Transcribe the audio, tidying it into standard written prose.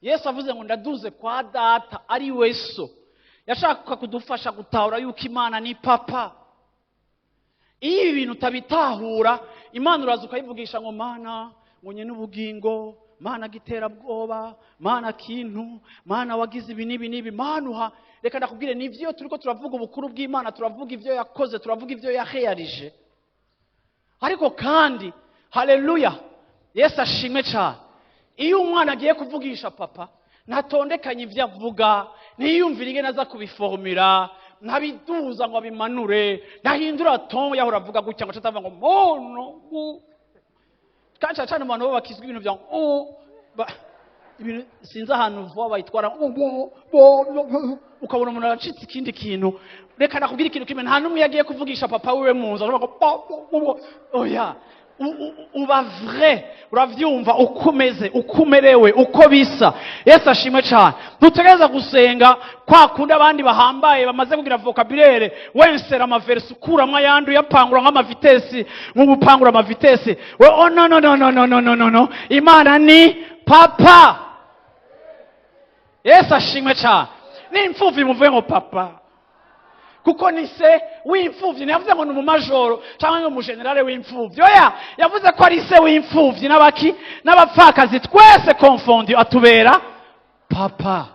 Yesu avuze ngo ndaduze kwa Data ari we So, yashaka kudufasha gutahura yuko Imana ni Papa. Iyo ibi bintu utabitahura, Imana uraza ukayivugisha ngo Mana, ngo nye n'ubugingo, Mana giterabwoba, Mana kintu, Mana wagize ibi n'ibi n'ibi, Mana uha. Reka ndakubwire, nivyo turiko turavuga ubukuru bw'Imana, turavuga ibyo yakoze, turavuga ibyo yaheyarije, ariko kandi, haleluya, Yesu ashimwe cyane, iyo umwana agiye kuvugisha papa, ntatondekanye ibyo avuga, ntiyumvire ingene aza kubiformira, ntabiduza ngo abimanure, ntahindura ton yahora avuga gutya ngo atavuga ngo mono kandi cyane cyane mu bantu bo bakizwa ibintu bya oh, ibintu sinzi ahantu vuba bayitwara oh, bo, bo, bo, ukabona umuntu aracitse ikindi kintu. Reka nakubwira ikintu kimwe: nta n'umwe yagiye kuvugisha papa wiwe mu nzu aravuga ngo bo, bo, bo, bo. Oya, uba vrai, uravyumva uko umeze, uko umerewe, uko bisa. Yesu ashimwe cyane. Ntutegereza gusenga kwa kundi abandi bahambaye bamaze kugira vocabulaire, wensera amaverisi, ukuramwo ayandi, uyapangura nk'amavitesi, nk'ubupangura amavitesi we. Oh, no, no, no, no, no, no, no, no, no! Imana ni Papa. Yesu ashimwe cyane. N'imfuvyi muvuge ngo Papa, kuko ni se w'imfuvyi. Ntiyavuze ngo ni umumajoro cyangwa ngo umujenerale w'imfuvyi. Oya, yavuze ko ari se w'imfuvyi n'abaki n'abapfakazi, twese confondus, atubera Papa.